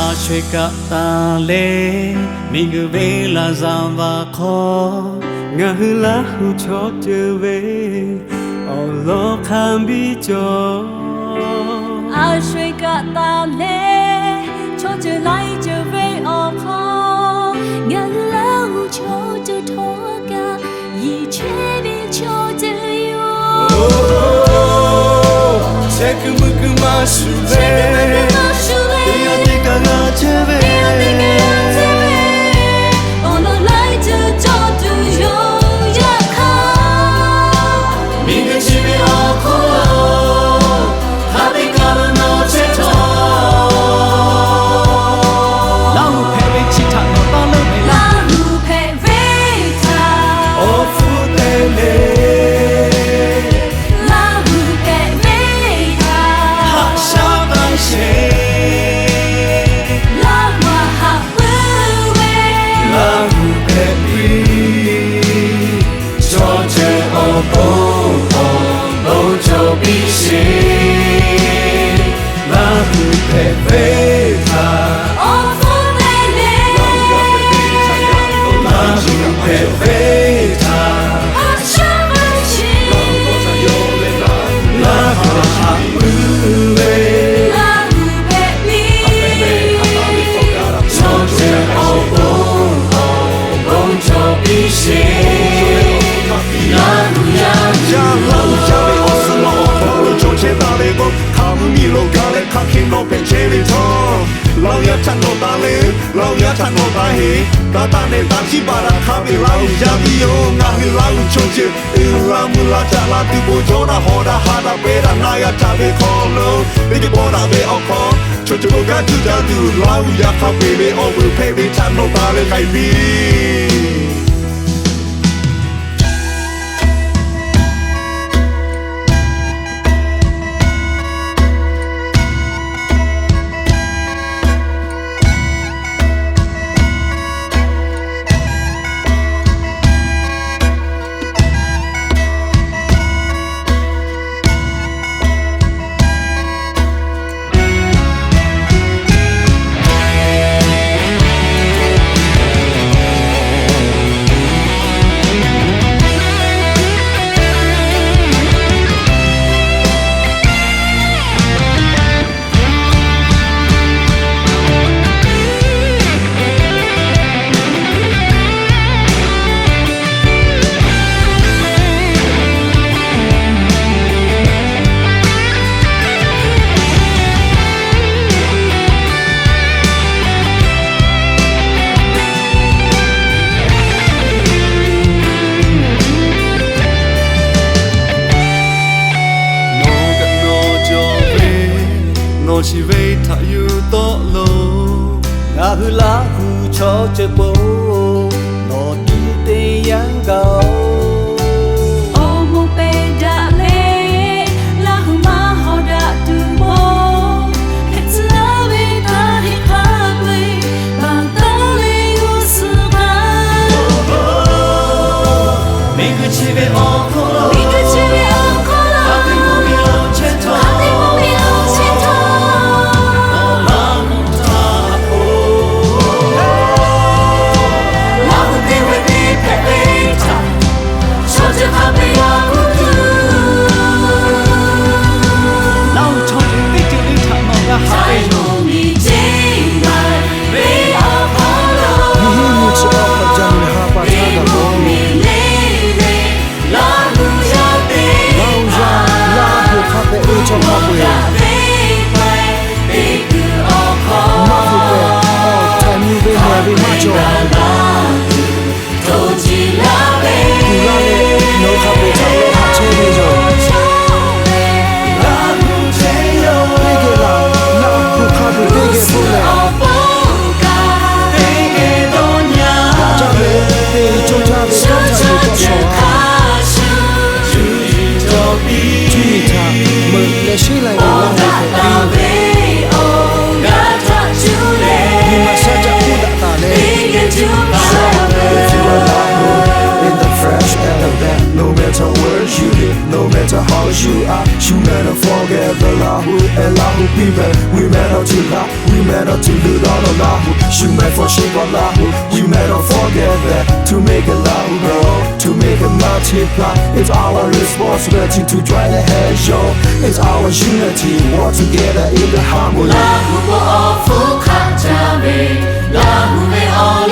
A sho-eˬ kaꞈ taˍ leh, miˬguiˬ ve laˍ zaˍ vaꞈ hk'aw, ngaˬ hui Laˇ huˍ chaw ceuˬ ve awˬ lawn hk'a biˇ cawˬ. A sho-eˬ kaꞈ taˍ leh, chaw ceuˬ laiˉ ceuˬ ve awˬ hk'aw, ngaˬ hui Laˇ huˍ chaw ceuˬ htawˇ kaꞈ, yiˬ chehˇ ve chaw ceuˬ yoˬ. Chehˇ kuiˬ mui kuiˬ maˇ shuˍ leh, teˇ g'aˇ teˇ kaꞈ g'a chehˇ ve, awˬ lawn laiˉ ceuˬ cawˬ tuˬ yoˬ. Yaꞈ hk'aˇ, miˬguiˬ chi ve awˬ hk'aw lo, hk'a biˇ kaꞈ lo nawˬ chehˇ htawˇ, Laˇ huˍ hpehꞈ ve chi htaꞈ nawˬ taˇ leuˉ ve, Laˇ huˍ hpehꞈ ve htaꞈ awˬ hpfuhˇ te le. Laˇ huˍ hpehꞈ ve htaꞈ haꞈ shaˉ k'ai sheˍ. Laˇ huˍ haꞈ puiˉ ve, Laˇ huˍ hpehꞈ piˇ, chaw ceuˬ awˬ pon awˬ bon cawˬ piˇ sheˍ. Laˇ huˍ hpehꞈ ve htaꞈ awˬ hpfuhˇ te le. Laˇ huˍ hpehꞈ ve htaꞈ haꞈ shaˉ k'ai sheˍ. Laˇ huˍ haꞈ puiˉ ve, Laˇ huˍ hpehꞈ piˇ, chaw ceuˬ awˬ pon awˬ bon cawˬ piˇ sheˍ. Yaˇ Laˇ huˍ yaˇ ve awˬ suhˍ law awˬ hk'aw lo cawˬ chehˇ taˍ ve k'o, hk'a mvuhˇ miˬ lo gaˬ leh hk'aˬ hk'e nawˬ hpehꞈ chehˇ ve htawˇ, Laˇ huˍ yaˇ htaꞈ nawˬ taˍ le, Laˇ huˍ yaˇ htaꞈ nawˬ taˍ heˆ. Taˇ taˇ nehˬ taˇ chiˇ baˬ daꞈ hk'a ve Laˇ huˍ yaˇ miˇ yoˬ. Ngaˬ hui Laˇ huˍ chaw ceuˬ uiˍ la mvuh la caꞈ la tuˬ bon jawˇ daꞈ hawˍ daꞈ ha daꞈ pehˇ daꞈ na g'a htaꞈ ve hk'aw lo, teˇ ceuˬ pawˆ daꞈ ve awˬ hk'aw, chaw ceuˬ bon kanˉ cuˇ caˇ tuˬ Laˇ huˍ yaˇ hk'a peu-eˬ ve awˬ vuiˬ hpehꞈ ve htaꞈ nawˬ taˍ leh k'ai piˇ. Nawˬ kaꞈ nawˬ cawˬ ve, nawˬ chi ve htaꞈ yuˬ tawˆ lo, ngaˬ hui Laˇ huˍ chaw ceuˬ pon nawˬ tuˬ te yaˇ gaˬ-oˬ. Awˬ moˍ pehˬ daꞈ leh, Laˇ huˍ maˇ hawˍ daꞈ tuˬ maˇ hpehꞈ tcuh laˇ ve htaˇ heˆ hk'a peu-eˬ, baˬ taˉ ve g'uˇ suhˍ k'ai. Miˬguiˬ chi ve awˬ hk'aw lo, miˬguiˬ chi ve awˬ hk'aw lo, hk'a biˇ mvuhˇ miˬ lo chehˇ htawˇ, hk'a biˇ mvuhˇ miˬ lo chehˇ htawˇ, Laˇ huˍ htaꞈ k'oˆ, Laˇ huˍ te ve teˇ hpehꞈ ve htaꞈ chaw ceuˬ hk'a peu-eˬ g'a k'oˆ tuˬ, Laˇ huˍ chaw ceuˬ teˇ ceuˬ le htaꞈ nawˬ g'a haꞈ ve yoˬ. Nyi hiˉ nyi chi awˬ hk'aw jaˇ ve ha pa htaˇ kaꞈ k'o, Laˇ huˍ yaˇ, Laˇ huˍ hk'a pehꞈ ve chaw hk'a peu-eˬ maˇ hpeuꞈ pehˬ, awˬ htaiˍ mvuh ve mehˬ ve maˇ cawˬ. Kuˬ laˇ leh nawˬ hui hk'a peu-eˬ htaꞈ haꞈ chehˇ ve yoˬ. Teˇ geh laˬ, Laˇ huˍ hk'a peu-eˬ teˇ geh k'oˆ leh, kaꞈ jaˇ ve, teˇ co caˇ ve kanˉ htaꞈ yuˬ tawˆ shawˍ-a. Cuˇ yiˍ htaꞈ meuꞈ leh sheˉ lai ve Laˇ huˍ hpehꞈ piˇ. Nyi ma shaˉ caˆ k'oˆ daꞈ taˍ leh, If you are Laˇ huˍ, in the fresh air of that, no matter where you live, no matter how Shu a shu meh dawˇ forget the Lahu and Lahu people, we meh dawˇ to la, we meh dawˇ to lu dawˇ dawˇ Lahu, shu meh for shu pa Lahu, we meh dawˇ forget that to make a Lahu grow, to make a multiply. It's our responsibility to try the head show. It's our unity, work together in the harmony. Lahu k'o awˬ hpfuhˇ hk'aˆ ca ve, Lahu ve awˬ